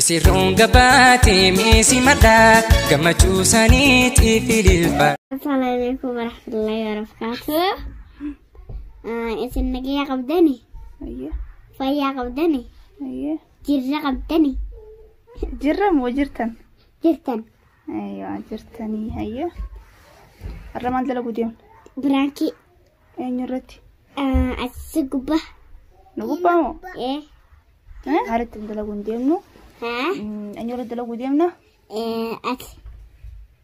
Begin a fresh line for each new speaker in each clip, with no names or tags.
Misirroon gabaatee meesii madhaa gammachuu isaaniitiif ililfa.
Assalamu alaikum warahmatullahi wabarakatuh. Isin nagaya qabdani?
Ayyee.
Fayyaa qabdani?
Ayyee.
Jirra qabdani?
Jirra moo jirtan?
Jirtan.
Ayyoo jirtanii ayyee. Har'a maal dalaguu deemna?
Biraankii.
Eenyu irratti?
As gubbaa.
Nu gubbaa moo?
Ee.
Haala ittiin dalaguu hin deemnu.
Haa?
Eenyu irratti dalaguu deemna?
Ati.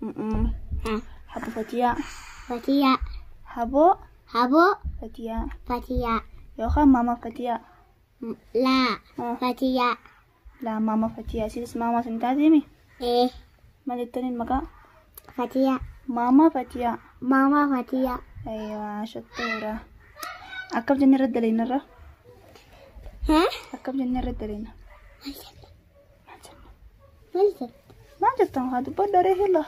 Haa.
Habbo Fatiyaa.
Fatiyaa.
Haboo
Haboo.
Fatiyaa.
Fatiyaa.
Yookaan maama Fatiyaa.
Laa. Fatiyaa.
Laa maama Fatiyaa. Isinis maama isin taatee
Ee.
Maal jettaniin maqaa?
Fatiyaa.
Maama Fatiyaa.
Maama Fatiyaa.
Ayyoo shottoora. Akkam jennee irratti daleena irra?
Haa?
Akkam jennee irratti daleena?
Maal jenna?
Maal jenna?
Maal jenna?
Maal jettan haa dubbadhu aree hila.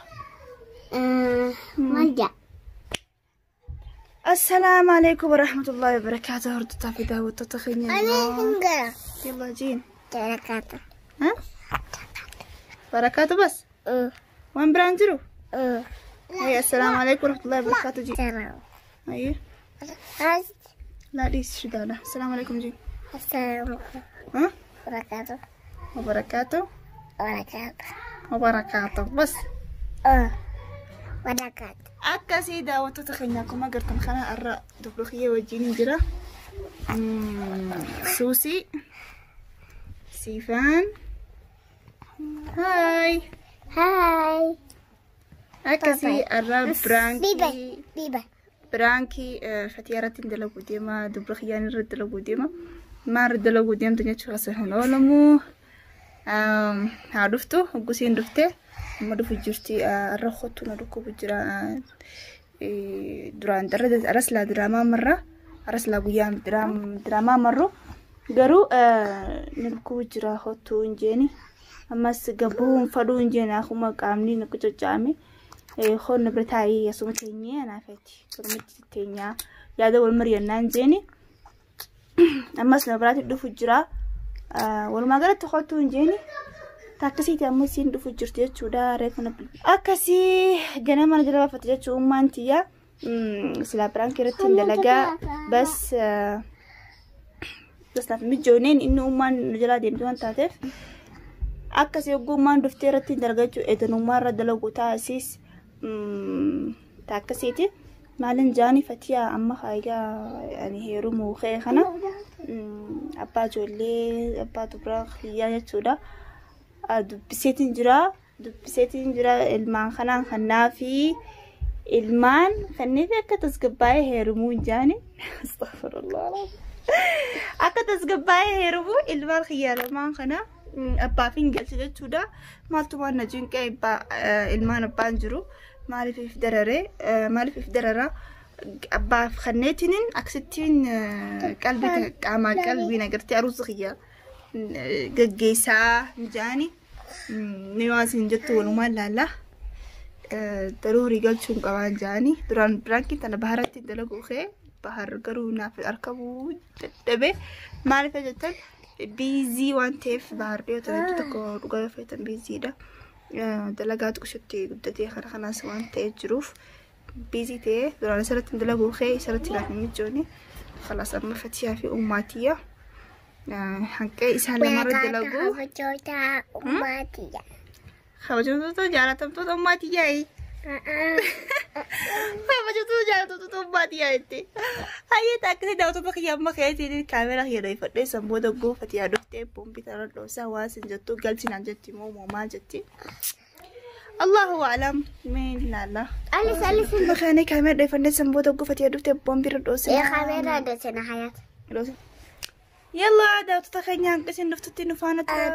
Maal jedha?
Assalaamu alaikum warahmatullahi wabarakaatuh. Hordoftoota fi daawwattoota keenya.
Gara.
Yalla jiin.
Barakaatu.
Ha? Barakaatu bas. Waan biraan jiru? Hayya assalaamu alaikum warahmatullahi wabarakaatuh jiin.
Salaam.
Hayya. Laa dhiisi shidaala. Assalaamu alaikum jiin.
Assalamu
Ha?
Barakaatu.
Wabarakaatu.
Barakaatu.
Wabarakaatu bas.
Barakaatu.
Akkasii daawwattoota keenya akkuma agartan kana har'a dubra kiyya wajjin jira. Suusii. Siifaan. Haay.
Hi.
Akkasii har'a biraankii.
Biba.
Biraankii Fatiyaa irratti hin dalaguu deema. Dubra kiyyaan irratti dalaguu deema. Maal irratti dalaguu deemtu jechuun osoo hin oolamu. Haa dhuftu hoggusiin dhuftee amma dhufu jirti har'a kottu na dhukkubu jira. Duraan aras laa diraamaa marra aras laa guyyaa diraamaa marru garuu na dhukkubu jira kottu hin jeeni. Ammas gabbuu hin fadhuu hin jeeni akkuma qaamni na qococaame. Hoon bira taa'ee asuma teenyee anaafeeti. Garumatti teenyaa yaada wal mari'annaa hin jeeni. Ammas na biraatti dhufu jira. Walumaa galatti kottu hin jeeni. Takkasiiti amma isiin dhufu jirti jechuudha. Reefu na akkasii ganama na jala baafate jechuu ummaan tiyya. Silaa biraankii irratti hin dalagaa. Bas bas naaf mijooneen inni ummaan na jalaa deemte waan taateef. Akkasii hogguu ummaan dhuftee irratti hin dalagaa jechuudha. Edanummaa irra dalagu taasiis takkasiiti. Maalin jaani Fatiyaa amma haayigaa ani heerumuu ka'e kana abbaa ijoollee abbaa dubraa kiyyaa jechuudha. Dubbiseetiin jira. Dubbiseetiin jira ilmaan kanaan kannaa fi ilmaan kanneen akka tasgabbaa'ee heerumuu hin jaani. Astaghfirullah. Akka tasgabbaa'ee heerumuu ilmaan kiyyaa lamaan kana abbaaf hin galche jechuudha. Maaltu waan na jinqee ilmaan abbaan jiru. Maaliif if dararee maaliif if dararaa abbaaf kanneetiniin akkasittiin qalbii qaamaa qalbii nagartee aruusa kiyya gaggeessaa jaani ni waan isin jettu walumaan laalla. Daruurii galchuun qabaan jaani duraan biraankiin tana baharatti dalaguu kee bahar garuu naaf argamuu dadhabe maaliif jettan biizii waan ta'eef bahar dhiyoo ta'e tokko dhugaa yoo feetan biiziidha. Dalagaa xiqqishutti guddatee kana kanaas waan ta'ee jiruuf biizii ta'ee duraan asirratti hin dalaguu kee isarratti naaf hin mijoone. Khalaas amma Fatiyaa fi ummaatiyya hanqee isaan lamarra dalaguu.
Kabajtoota ummaatiyya.
Kabajamtoota jaalatamtoota ummaatiyyaa. Kabajamtoota jaalatamtoota ummaatiyyaa jettee. Hayyee akkasii daawwattoota kiyya amma keetiin kaameraa kiyya dhoofadhee san booda goo Fatiyaa dhuftee boombii tana dhoosaa waan isin jettu galchinaan jetti moo moo maal jetti. Allahu a'lam mee ilaalla.
Alis alis.
Makaanii kaameraa dhoofannee san booda goo Fatiyaa dhuftee boombii irra dhoosee.
Ee kaameraa dhoosina hayaat.
Yalla daawwattoota keenya hanga isin dhuftutti nu faana tura.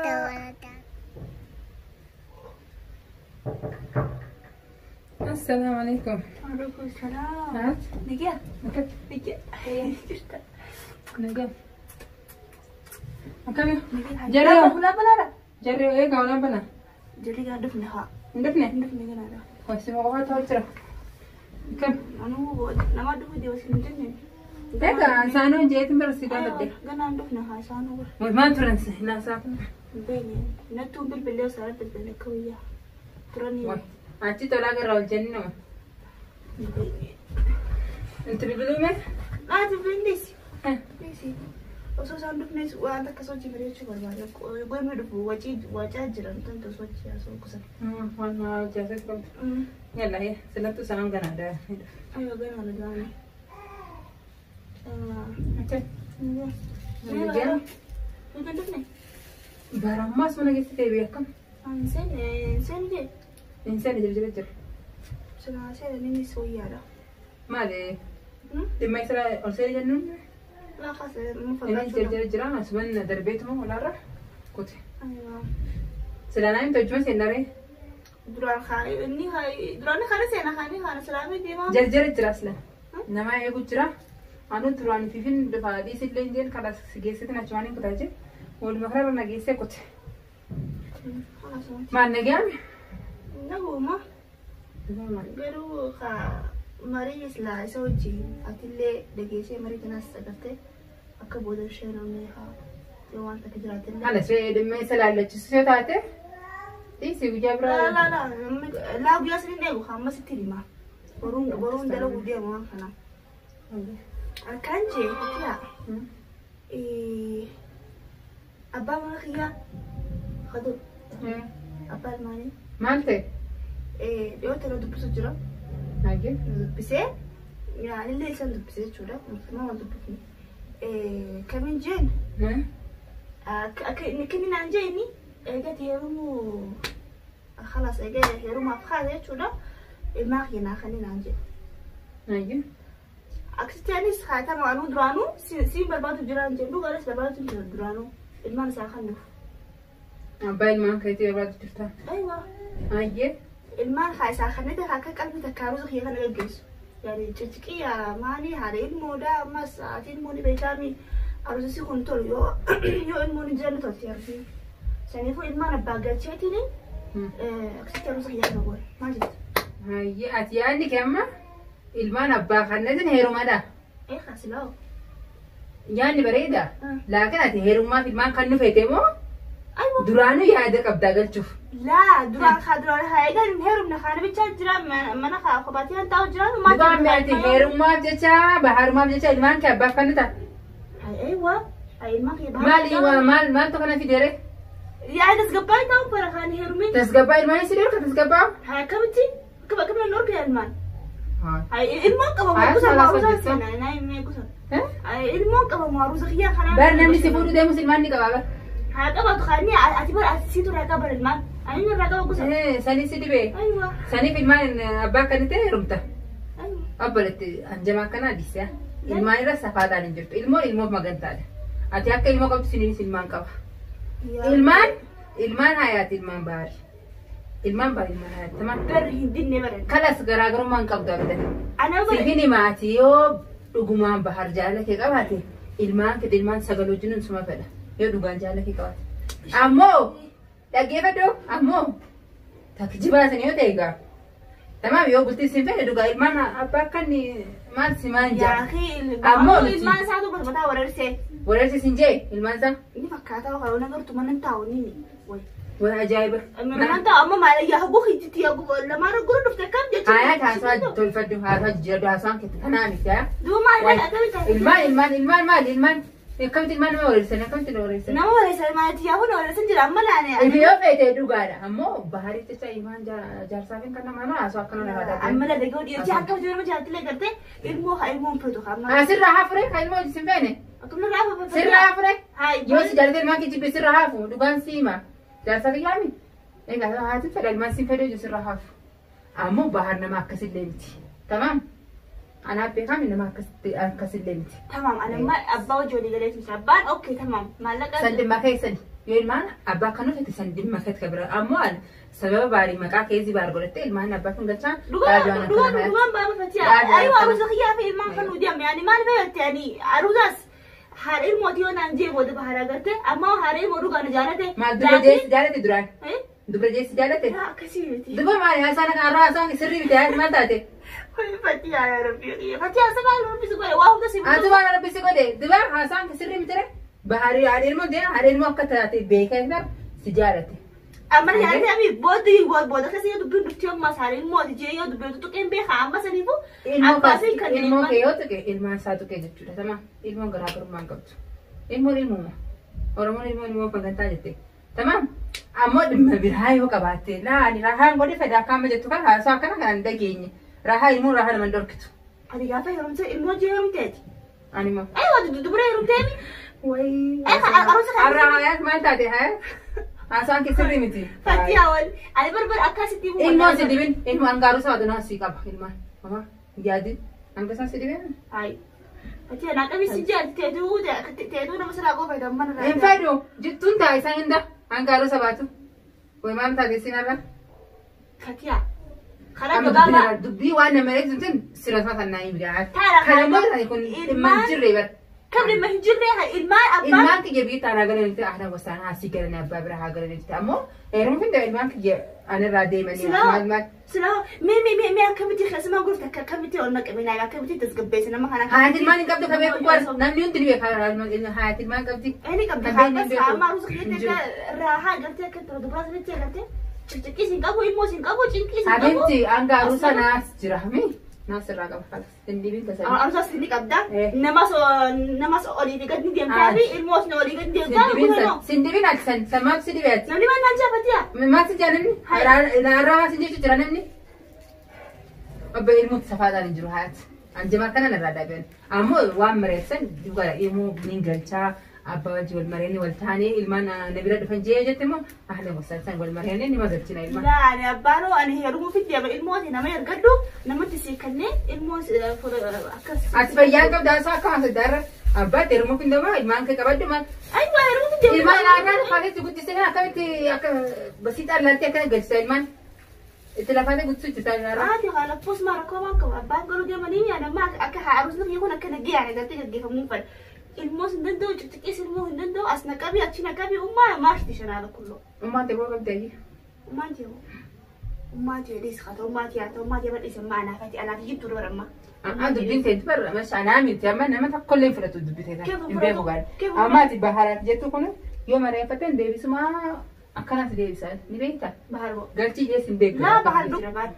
السلام عليكم.
Waalaikum salaam.
هات
Nagaa.
نكت
Nagaa. Jirta.
نجا كم
Jara.
جري
Ulaa balaadha.
جري ايه قولنا بنا
Jalli kana dhufne haa.
ندفنا
Dhufne ganaadha.
بس ما قعدت هوترا كم
Anuu nama dhufu deema isin hin jenne.
Egaa isaanoo jeetiin bara si gaafadhe.
Ganaan dhufne haa isaanoo bara.
Maal turan naasaa kun?
Beene nattuu bilbilee osoo bilbilee akka guyyaa turanii.
Achi tolaa garraa ol jennu. Inti bilbiluu mee?
Naati bilbilisi. Bilbilisi. Osoo isaan dhufnes waan takka sochii mari'achuu barbaada. Goonni dhufu wacii wacaa jiran tan sochii haasoo kusan.
Waan hojjaa qabdu. Yalla silattu isaan ganaadha.
Ayyo ganaa daane.
Okay.
Nuti dhufne.
Barammaas mana keessa deebi'e akkam?
Seen seen jee.
Insaan jira jira jira.
Silaa seen inni soyyaadha.
Maali? Dhimma isa ol seeni jennuun?
Lafa
Inni jira jira jira asumaan darbeetuma olaarra kute.
Ayyo.
Silaa naan tojjuma seenaree?
Duraan inni duraan kana seena kaanii kana silaamee deemaa.
Jarjara jira sila. Nama eegu jira. Anu duraan fifin dhufa dhiisillee hin jeen kalas geessitin achumaan hin kutaa jee. Waluma kanarra na geessee kute. Maal nagaame?
Naguma. Garuu marii silaa isa wajjin atillee dhageessee marii kanaas agartee akka booda ishee namni haa yoo waan takka jiraatellee.
Ana see dhimma isa laallachiisu yoo taate dhiisii guyyaa biraa.
Laa laa laa guyyaa sanii eegu hamma sitti hima. Boruun boruun dalaguu deema waan kana. Akkaan jee fatiyaa. Abbaa mana kiyyaa hadu abbaa ilmaanii.
Maal ta'e?
Dhiyoo tana dubbisu jira.
Nagee.
Dubbisee anillee isaan dubbisee jechuudha. Mootummaa wal dubbifne. Kamiin jeen akka inni naan jeeni eegati heerumuu خلاص eega heerumaaf kaase jechuudha. Ilmaa kiyya naa kan naan jedhe.
Nagee.
Akkasitti anis haatama anuu duraanuu siin barbaadu jiraan jedhu garas barbaadu jira duraanuu ilmaan isaa kan dhufu.
Abbaa ilmaan keetii barbaadu jirta.
Aywa.
Ayyee.
Ilmaan haa isaa kanatti akka qalbii takkaa ruuza kiyya kana gaggeessu. Yani cicciqii maali haadha ilmoodha ammas haati ilmoon beekaami aruusisi kun tolu yoo yoo ilmoon hin jiranne tolti aruusi. Saniifuu ilmaan abbaa galcheetiin akkasitti aruusa kiyya kana goone maal jettu?
Ayyee ati yaadni kee amma ilmaan abbaa kanneetiin heerumadha.
Ee kasilaa.
Yaadni bareeda. Laakiin ati heerummaaf ilmaan kan nufeete moo
Aywa.
duraanuu yaada qabdaa galchuuf?
Laa duraan haa duraan haa eegan hin heerumne haa namicha jira mana haa kophaatti kan taa'u jira
Dhugaan ati heerummaaf jecha baharumaaf jecha ilmaan kee abbaaf kan ta'a.
Aywa. Ilmaan kiyya
Maali maal maaltu kana fidere?
Yaa tasgabbaa ta'u bara kaan heerumin.
Tasgabbaa ilmaan si dhorka tasgabbaa?
Haa akkamitti akkamitti nan dhorka ilmaan.
Haa.
Ilmaan qaba
Haa,
kuusa
saala
maaruusa
saddeet.
seenaa naa himee kuusa. Ilmaan qaba maaruusa kiyya kanaa.
Bar namni si fuudhu deemus ilmaan ni qaba bar.
Haa qabatu kaanii ati bara ati siitu irraa qaba ilmaan. Ani irraa qaba kuusa.
Sanii si dhibee.
Aywa.
Saniif ilmaan abbaa kan ta'e heerumta.
Aywa.
Obboleetti hanjamaa akkanaa dhiisee ilmaan irra safaataan hin jirtu. Ilmoon ilmoof magantaadha. Ati akka ilmoo qabdu siniinis ilmaan qaba. Ilmaan ilmaan hayaati ilmaan baari. Ilmaan baari ilmaan hayaati. Tamam.
Barri hin dinne baran.
Kalas garaagarummaa hin qabdu abadan.
Ana bara.
Siifin himaati yoo dhugumaan bahar jaalala kee qabaate ilmaan kee ilmaan sagal wajjin suma fedha yoo dhugaan jaalala kee qabaate. Ammoo dhaggeeffadhu ammoo takka jibaasan yoo ta'e egaa. Tamaam yoo bultii siin fedhe dhugaa ilmaan abbaa kan maal si maan jaa.
Yaa
Ammoo miti.
ilmaan isaatu mataa wararsee.
Wareersi siin jee ilmaan isaa.
Inni fakkaataa waan agartu mana taa'u ni wayi.
Waan ajaa'iba.
Mana taa'u amma maal yaa haguu hijitti yaa guu lamaan gurra dhufte kam jechuudha.
Hayaa haasaa tolfadhu haasaa jijjiiradhu haasaan keetti tanaa miti haa.
Duuba maal akkamitti
Ilmaan ilmaan ilmaan maali ilmaan akkamitti ilmaan nama wareersan akkamitti nama wareersan.
nama wareersan maalitti yaa kun wareersan jira amma laane.
Ilmi yoo feete dhugaadha ammoo baharii jecha ilmaan jaarsaafin kan nama haasoo akkana nama taate.
Amma la dhagoo dhiirti akkamitti nama jaallattillee gartee ilmoo haa ilmoon feetu haa amma.
Sirraa haafure kan ilmoo hojii sin feene.
Akkuma raafa
Sirraa haafure.
Haa
Yoo si jaallatee ilmaan kee jibbe sirraa haafu dhugaan si hima. Jaarsa kiyyaami. Egaa haati fedha ilmaan sin fedhe hojii sirraa haafu. Ammoo bahar nama akkasillee miti. Tamaam. Anaaf beekami nama akkasillee miti.
Tamam anamma abbaa hojii walii galee tumsa abbaan okay tamam maallaqa.
San dhimma keessani yoo ilmaan abbaa kan hojjete san dhimma keetti kan bira ammoo an sababa baarii maqaa keessi baar godhatte ilmaan abbaa kan galchaa
Dhugaan dhugaan dhugaan baaba fatiyaa aywa aruusa kiyyaa fi ilmaan kan nuti amma yaani maal fayyadte ani aruusas haadha ilmooti yoo naan jee booda baharaa garte amma haadha ilmoo dhugaan jaalate.
Maal dubra jeessi jaalate duraan dubra jeessi jaalate
Akkasii miti.
duba maali haasaan kan har'a haasaan sirrii miti maal taate
Fatiyaa yaa Rabbi. Fatiyaa sabaa Rabbi si godhe waa hunda si
Ati waan Rabbi si godhe dubaa haasaan sirrii mitire baharii haadha ilmoo deema haadha ilmoo akka taate beekaa bar si jaalate.
Amma yaadni ami booda booda keessa yoo dubbiin dhufti amma saala ilmooti jee yoo dubbiin tuqeen beekaa amma saniifu abbaasiin kan
Ilmoo kee yoo tuqe ilmaan isaa tuqe jechuudha. Tama ilmoon garaagarummaa hin qabdu. Ilmoon ilmuma. Oromoon ilmoon ilmoo fagantaa jette. Tamaam. Ammoo dhimma biraa yoo qabaatte laa ani rahaan godhe fedha akka amma jettu kan haasaa akkana kan hin dhageenye. Rahaa ilmoon rahaa nama hin dhorkitu.
Ani gaafa heerumte ilmoo jee heerumteeti.
Ani immoo.
Aywa dubara heerumteemi.
Wayii.
Aruusa kan.
Har'a hayaat maal taate hayaat? Haasaan kee sirrii miti.
Fatiyaa wal ani barbar akkasitti himu.
Ilmoon si dibin ilmoo hangaaruu isaa adunaa si qaba ilmaan. Mama yaadin hanga isaan si dibin.
Ay. Fatiyaa naa qabi si jaalti teetuu teetuu nama silaa qofa idan mana.
Hin fedhu jittuun taa isaan hunda hangaaruu sabaatu. Way maal taate sinarra?
Fatiyaa. Karaa gabaabaa.
Dubbii waan nama eegsisu tun sirasa kan naa hin biraa.
Taara
Kana immoo kun dhimma hin jirre bara.
Kam dhimma hin jirre ilmaan abbaa.
Ilmaan kiyya biyya taanaa galanitti ahna wasaana asii galanii abbaa bira haa galanitti ammoo heeruma finda ilmaan kiyya anirraa deemanii maal maal.
Silaa mee mee mee mee akkamitti keessumaa gurfta akka akkamitti ol naqamina akkamitti tasgabbeessa nama kana.
Haati ilmaan hin qabdu kamee kubbaa namni hundi ni beeka haati ilmaan qabdi.
Inni qabdi haati amma aruusa kiyyatti raahaa galtee akka itti dubraa sanitti galtee ciqciqii siin qabu ilmoo siin qabu cinqii siin qabu.
Habibti hanga aruusa naas jira mi naas irraa qaba kalas hin dhibin tasaa.
Aruusa siin qabda namas namas olii fi gadi deemtaa fi ilmoos olii gadi deemtaa.
Sin dhibin ati san samaaf si dhibee ati.
Namni maal naan jaafatiya?
Maal si jaa namni? Naarraa maal si jechuu jira namni? Obbo ilmuutti safaadhaan hin jiru haati. Anjama kana narraa dhaaban. Ammoo waan mareessan dhugaadha ilmoo ni galchaa abbaa wajji wal mareeni wal taanee ilmaan na bira dhufan jee jette immoo ahla wasan wal mareeni ni magalchina ilmaan.
Laa ani abbaanoo ani heerumuu fi deema ilmooti nama ergadhu namatti sii kennee ilmoo akkas.
Ati fayyaan qabda haasaa akka haasa'e abbaatti heerumuu fi deema ilmaan kee qabadhu maal.
Aywa heerumuu fi deema.
Ilmaan aadaa faatetti guddisee akkamitti akka basiidhaan laaltee akkana galchisa ilmaan. Itti lafaatee guddisuu jirta ilmaan.
Haati haala posma rakkoo waan qabu abbaan galuu deemanii yaadamma akka aruusni kiyya kun akka nagee yaada gartee gaggeeffamuu fedha. Ilmoos hin danda'u ciqciqiis ilmoo hin danda'u as na qabi achi na qabi ummaa maashti shanaala kulloo.
Ummaan ta'e qabdee ayyi.
Ummaan ta'e ummaan ta'e dhiis haa ta'u ummaa ta'e haa ta'u ummaa ta'e bal'ise ammaa anaafati anaaf jibbu dubara ammaa.
Dubbiin ta'e dubara masha anaa miti amma nama tokkollee hin fudhatu dubbii ta'e hin beeku gaadha. Amma ati baharaati jettu kun yoo mareeffateen deebisumaa akkanas deebisa ni beekta.
Bahar boo.
Galchii jees hin beeku.
Laa bahar jira bahar.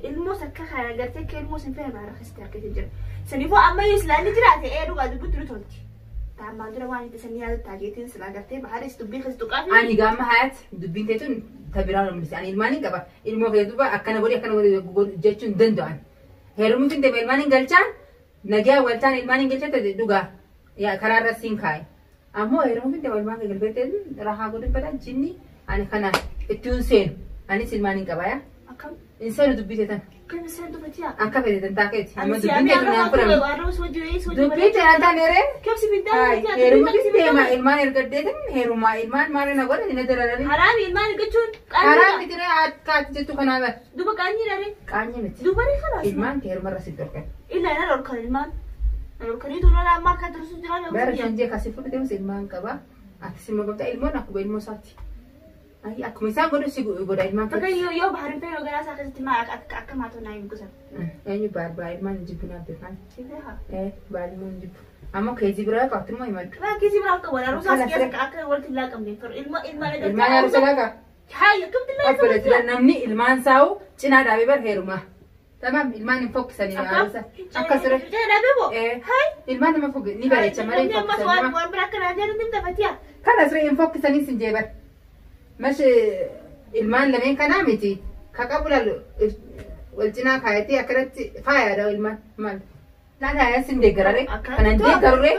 Ilmoos akka kana gartee akka ilmoos hin feene bahar akkasitti argatee jira. Saniifuu amma yoo islaanni jiraate ee dhugaa dubbitti nu tolti. Taammaan dura waan itti sanii yaadatta jeetiin silaa gartee baharis dubbii keessatti tuqaafi.
Ani gaama hayat dubbiin teetun tabiraa mul'ise. Ani ilmaan hin qaba. Ilmoo kee duuba akkana godhi akkana godhi jechuun danda'an. Heerumuun hin deema ilmaan hin galchaan nagaa waltaan ilmaan hin galchaan dhugaa karaa irra siin kaa'e. Ammoo heerumuun hin deema ilmaan kee galfeeteen rahaa godhin badaa jinni ani kana ittiin seenu. Anis ilmaan hin qaba yaa.
Akkam?
Hin seenu dubbii teetan.
Kan isaan dubbatiya.
Akka fedhe taakeeti. Amma
Ani
dubbiin
siyaamee
teetun naan fudhamu. Dubbii teetan taaneree.
Kebsi biddaa
Heerumuun deema ilmaan ergaddeetin heerumaa ilmaan maal na godhan na dararanii.
Haraami ilmaan jechuun
Karaa miti akka ati jettu kanaa bara.
Duba qaanyii dharee.
Qaanyii miti.
Duba ni kalaas.
Ilmaan kee heerumarra si dhorkan.
Illa na dhorkan ilmaan. Na dhorkanii tuula amma akka tursu jira.
Bara shan jee kasii fudhateemus ilmaan qaba. Atis immoo qabda ilmoon akkuma ilmoo isaati. Ayi akkuma isaan godhu si godha ilmaan
Bakka yoo yoo baharin feeroo garaa isaa keessatti maa akka akka maatoo naa hin kusan.
Eenyu baar baar ilmaan hin jibbu naaf beekan.
Si beekaa.
Baar ilmaan hin jibbu. Ammoo keezii biraa qabdu immoo himadhu.
Waa keezii biraa qabu aruusaas keessa akka walitti hin laaqamne ilma ilmaan
Ilmaan aruusa laaqa.
Haaya akkamitti laaqa.
Obboleetti namni ilmaan saa'u cinaa dhaabee bar heeruma. Tamam ilmaan hin fokkisanii aruusa. Akkas ture.
Cinaa dhaabee moo? Haay.
Ilmaan nama fokki ni bareecha malee hin
Namni ammas
fokkisanii.
waan biraa akka naa jedhan ni tafatiya.
Kanas ture hin fokkisanii sin jee bar. Mash ilmaan lameen kanaa miti. Ka qabu lalu wal cinaa kaayatee akkanatti faayaadha ilmaan maal. Laata hayaa sin deeggarare. Kanan deeggarure.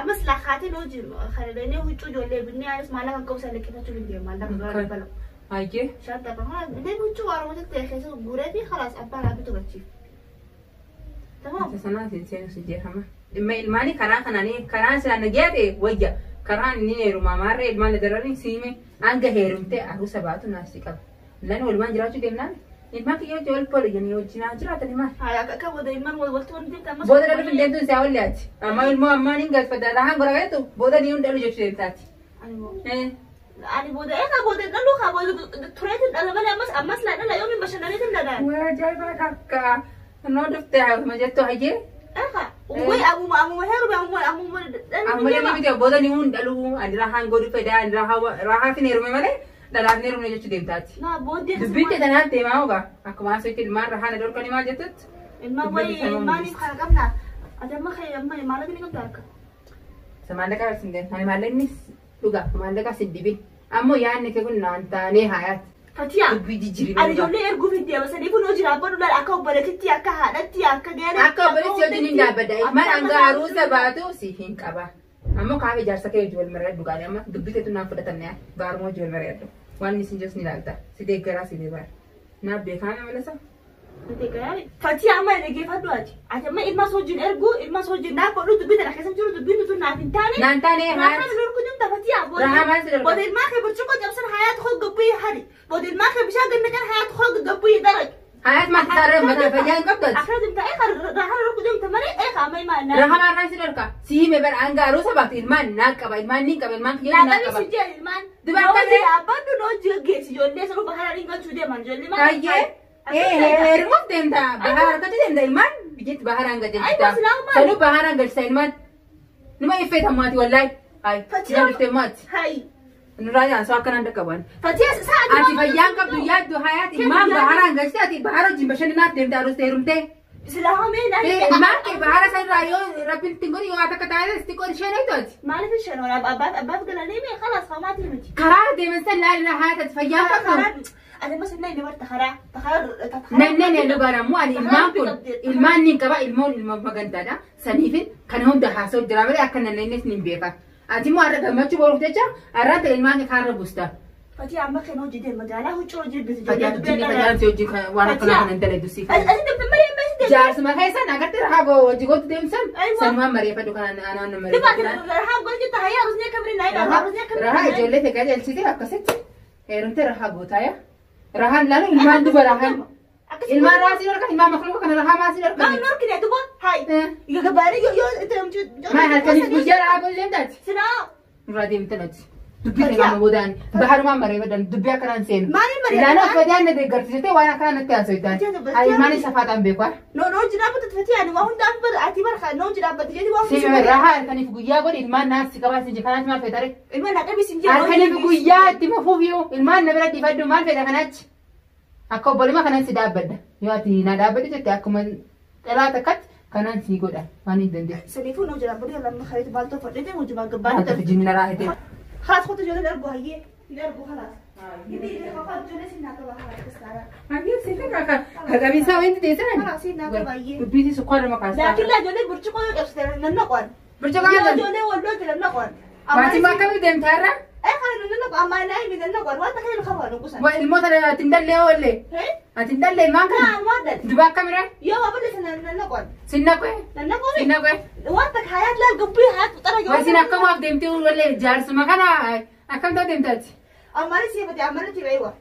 Ammas laakaatiin hojii kana huccuu ijoollee binnee anis maallaqa kan qabu sana liqeeffachuu hin deemu maallaqa dura balu.
Hayyee.
Shanta kana illee huccuu warroota ta'e keessa guuree fi khalaas abbaan dhaabbatu gachiif. Tamam.
Sanaa sin seenu si jeefama. Dhimma ilmaanii karaa kanaanii karaan silaa nagiyaa ta'e wayya. Karaan inni heerumaa maarree ilmaan dararanii siime hanga heerumtee aruusa baatu naasii qaba. Lan walumaan jiraachuu deemnaan ilmaan kiyya hojii wal pooli wajjin jiraatanii maal.
Haaya akka booda ilmaan wal waltu wanti deemte ammas.
Booda dhaluuf hin deemtuun siyaa walleetti. Amma ilmoo ammaan hin galfadha rahaan godha gaheetu booda ni hin dhalu jechuu deemtaati.
Ani booda eegaa booda dhaluu haa booda tureetiin dhala malee ammas ammas laa dhala yoomiin bashannaniitiin dhala.
Waa ajaa'ibaa takka. Noo dhuftee haasuma jettu hayyee.
Eha, way amuma amuma heeruma amuma amuma.
Amma namni miti booda ni hun dhaluu ani rahaan godhu fedha ani rahaaf hin heerume malee dhalaaf hin heerumne jechuu deemtaati.
Na booddee.
Dubbiin ta'e tanaan deemaa ogaa akkuma haasawatti ilmaan rahaan dhorkanii maal jettutti.
Ilmaan way ilmaaniif kana qabna. Ati amma kee amma maallaqni qabda harka.
Isa maallaqa sin deemu ani maallaqni dhugaa maallaqa sin dibin ammoo yaadni kee kun naan taanee hayaati.
Fatiyaa.
Dubbii jijjiirame.
Ani ijoollee erguuf hin deema saniifuu noo jira abbaan ulaan akka obboleettitti akka haadhatti akka gaareetti.
Akka obboleetti wajjin hin dhaabbadha. Ilmaan hanga aruusa baatu si hin qaba. Ammoo kaaf ijaarsa kee wajjin wal mari'adhu gaarii amma dubbii keetu naan fudhatamne gaaruma wajjin wal mari'adhu. Waan inni sin jedhu ni ilaalta. Si deeggaraa si deebara. Naaf beekaa nama lasa.
Fatiyaa amma dhaggeeffadhu ati. Ati amma ilma wajjin erguu ilma wajjin naaf godhu dubbii tana keessa jiru dubbiin nutu naaf hin taane.
Naan taane
Rahaa
haati.
nu deemta Fatiyaa.
Rahaa maal si darba?
Booda ilmaa kee burcuqqoo cabsan hayaatu hoo gabbii hari. Booda ilmaa kee bishaan ganna kan hayaatu hoo gabbii darag.
Hayaat maal taaree mataa fayyaa hin qabdu ati.
Akkana deemta rahaa nu deemta malee eegaa amma ilmaa naa.
Rahaa maal si dhorka? Si hime bara hanga aruusa baatu ilmaan naa qaba ilmaan ni qaba ilmaan kiyya naa
Naaqabii
qaba.
si jee ilmaan.
Dubartii
Abbaan nu hojii gaggeessi ijoollee sanuu bahara galchuu deeman ijoollee maal.
Hayyee. Heerumuuf deemta. Bahara harkatti deemta ilmaan biyyatti bahara hanga jechuudha. Sanuu bahara hanga galchisa ilmaan. Numa iffeeta maati wallaahi. Hayi.
Fatiyaa.
Nama dhuftee maati.
Hayi.
Nurraa jaansoo akkanaan dhaqqaban.
Fatiyaa sa'a
Ati fayyaan qabdu yaaddu hayaati ilmaan bahara hanga galchite ati bahara wajjin bashannanaaf deemta aruusa heerumtee.
Silaa homee naan.
Ilmaan kee bahara sanarraa yoo rabbiin ittiin godhi yoo akka taate sitti godhi isheen hoytooti.
Maaliif isheen waraaba abbaaf abbaaf galanii mee khalaas hamaatii miti.
Karaa deeman san laalina hayaati ati fayyaan qabdu.
Ati amma sinna inni barta karaa karaa.
Nanneen dhugaadhaan ani ilmaan kun ilmaan niin qaba ilmoon ilma magantaadha. Saniifin kana hunda haasa'u jira malee akka nanneenis niin beeka. Ati immoo har'a gammachuu boruuf jecha har'aan ta'e ilmaan kee kaarra buusta.
Fatiyaa amma kan hojii deema magaalaa huccuu hojii bitu.
Fatiyaa jinni fayyaan si hojii waan akkanaa kana hin dalagdu siif.
Ati deemte malee amma si deemte.
Jaarsuma keessan agartee rahaa hojii gootu deemsan
Aywa.
sanumaan mari'effadhu kanaan anaan nama
Dubaati
mari'effadhu.
rahaa godhu jirta hayyaa rusnee kamri naa ilaalu rusnee kamri.
Rahaa ijoollee ta'e qajeelchite akkasitti heerumte rahaa gootaaya. Rahaan laalu ilmaan duba rahaan. Ilmaan rahaa si dhorka ilmaan makluuka kana rahaa maa si dhorka.
Maal norkine duba hayi. Gabaaree yoo yoo
Maal halkaniif guyyaa rahaa gootu deemtaati?
Silaa
Nurraa deemte nuti. Dubbii kana nama boodaan baharumaan mari'effadhan dubbii akkanaan seenu.
Maaliin mari'effadhan?
Ilaanoo Fatiyaan na deeggarsiisite waan akkanaa natti haasoftan.
Fatiyaa,
Ani ilmaan safaaxaan beeku.
No no hojii dhaabbatu Fatiyaa ani waa hundaaf bara ati bara no hojii dhaabbatu jedhi waa
Si
hundaa.
rahaa halkaniif guyyaa godhi ilmaan naaf si qabaa si kanaatti maal fedha ree?
Ilma naa qabii sin jedhu.
Halkaniif guyyaa itti mafuuf yoo ilmaan na bira dhiifadhu maal fedha kanaachi? Akka obboluma kanan si dhaabbadha. Yoo ati na dhaabbadhu jette akkuma dhalaa takkatti kanan si godha waan hin dandeenye.
Saniifuu no hojii dhaabbatu lamma kariitu maaltu fadhete hojii maa
Akka
gabbaanii.
fijinna raahite.
خلاص خذ جولة الأرجو هي الأرجو خلاص يبي خلاص جولة سينا كبا خلاص
Hayyuu si fi kaka kaqabiisaa wanti teessan.
خلاص سينا كبا هي
Dubbiitii sukkaara makaasa.
لكن لا جولة برتقال قبستنا ننقل
Burcuqqoo
يا
kan
جولة ولا ننقل
Maatiin akkamii deemta har'a?
اي خلينا ننقل اما لا من ننقل وانت خلينا الخبر نقص
Ilmoota ati hin dallee oollee?
هي
Ati hin dallee ilmaan kana?
لا ما دل
Dubaa akkamirra?
يا بابا ننقل
Sinna qo'e?
ننقل
Sinna qo'e?
وانت حياة لا القبي حياة طرق
Wasin akkamaaf deemtee wallee jaarsuma kana akkam ta'u deemtaati?
اما نسي بدي اما نتي ايوه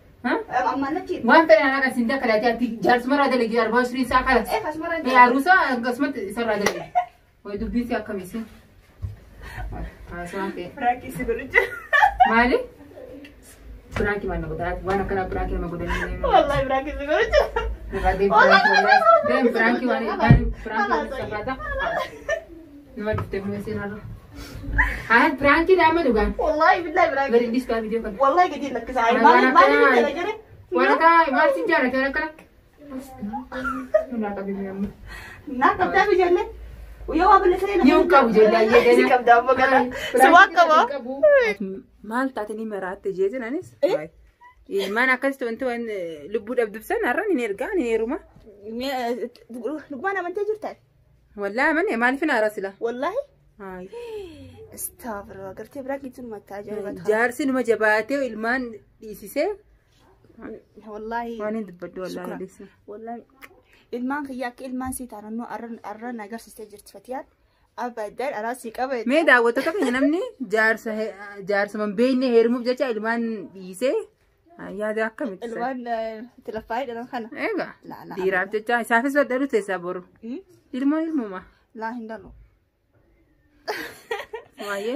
اما نتي
Waan fedhan akka sin dakkalaati ati jaarsuma irraa dalagee arbaa shirii isaa kalas.
ايه خلاص مرة
Ee aruusa akkasumatti isarraa dalagee. Wayi dubbiin si akkamisi? Haasawaan ta'e.
فراكي سيبرجع
Maali? Biraankii maal na godhaa? Waan akkanaa biraankii nama godhanii.
والله فراكي سيبرجع
Irraa deem biraankii deem biraankii waan waan biraankii waan safaata. Nama dhuftee kunuunsi narra. Haa biraankii dhaama dhugaan.
والله بالله فراكي
Gadi dhiistaa viidiyoo kana.
والله قدير لك ساعة
أنا
ما
أنا
ما
كمان.
لي
Waan akka maal sin jaallate waan akkana? Nurraa qabii amma.
نعم قدام جنة ويا بابا اللي سنة
Ni qabu ijoollee
قدام بقى سواق قبا
Maal taate ni maraatte jeetin anis. Ilmaan akkasitti wanti waan lubbuu dhabdubsan har'a ni ergaa ni heeruma.
لقمان ما انت جرتك
Wallaahi manni maaliif hin haara sila?
والله استغفر الله قلت براكي تنمى التاجر
Jaarsi numa jabaatee ilmaan dhiisisee
والله
waan hin dubbadhu wallaahi
شكرا.
dhiisa.
والله ilmaan kiyya akka ilmaan sii taanannoo arran agarsiistee jirti fatiyaan abadan araasii qaba
Mee daawwattoota keenya namni jaarsa jaarsuma hin beekne heerumuuf jecha ilmaan dhiisee yaada akkamitti?
ilmaan tilaffaa'ee dhalan kana
Egaa
Laa, laa.
dhiiraaf jecha isaafis badhaadhu teessaa boru. Ilmoo ilmuma.
laa hin dhalu
Waa'ee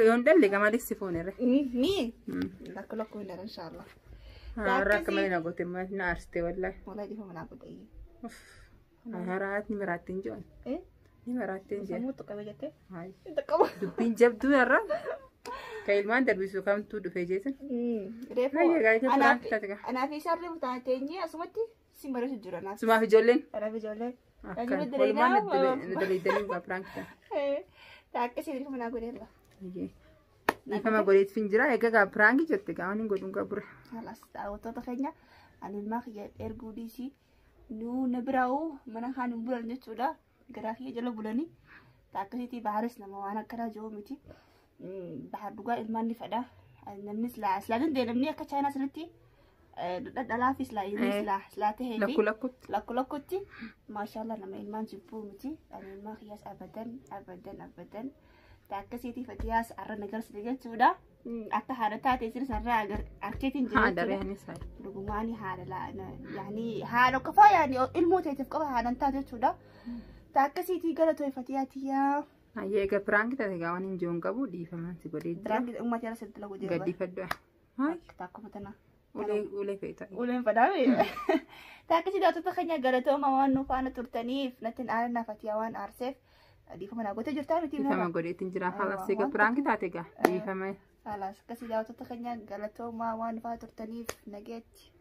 yoo hin dhalle gama liksi fuunirre.
mi lakka lakku hin dhalan inshaallah
Har'a akka malee na goote na aarsite wallaahi.
wallahi dhiifama naa godha.
Haraat ni maraattiin jiran.
Eh?
Ni maraattiin jiran.
Sammuu tuqame jettee?
Hayi.
Tuqama.
Dubbiin jabduu irra. Ka ilmaan darbisu kamtu dhufee jeesin.
Reefu
Hayya, gaayita piraank taate gaa.
anaa fi isaan reefu taate teenyee asumatti si mariisu jira anaaf.
Sumaaf ijoolleen.
Anaaf ijoolleen.
Akkan walumaan dalaydanii waa piraank taate.
Taakkasii dhiifama naa godheerra.
Dhiifama godheetif hin jira. Egaa gaa piraank jette gaa waan hin godhuun qabure.
Halas daawwattoota keenya ani ilmaa kiyya erguu dhiisii nuu na biraa'uu mana kaan hin bulan jechuudha. Garaa kiyya jala bulanii taakkasiitii baharis nama waan akkanaa jiru miti. Bahar dhugaa ilmaan ni fedha. Namni silaa silaa danda'e namni akka chaayinaa sanitti dhadhalaa fi silaa inni silaa silaa tahee fi
Lakku lakkutti.
lakku lakkutti maashaallah nama ilmaan jibbuu miti. Ani ilmaan kiyyaas abadan abadan abadan taakkasiitii fatiyaas arra nagarsite jechuudha. Akka haadha taate isin sarara arkeetiin jiru
Haa
jechuudha.
daree anis hayi.
Dhugumaani haadha yaani haadha qofaa yaani ilmoo teetiif qofa haadhan taate jechuudha. Taakkasiitii gara too'e tiyyaa.
Hayyee egaa piraank taate gaa waan hin jiruun qabu dhiifamaan si godhee jira.
Piraank uummata jala sitti lagu jira.
Gaddifadhu. Hayi.
Taakkuma tana.
Ulee ulee feeta.
Uleen fadaame. Taakkasii daawwattoota keenya galatooma waan nu faana turtaniif natti hin aanan fatiyaa waan aarseef dhiifama naa gootee jirtaa miti.
Dhiifama godheetiin jira. Halas egaa piraank taate gaa dhiifama.
Halas akkasii daawwattoota keenya galatooma waan nu faana turtaniif nageetti.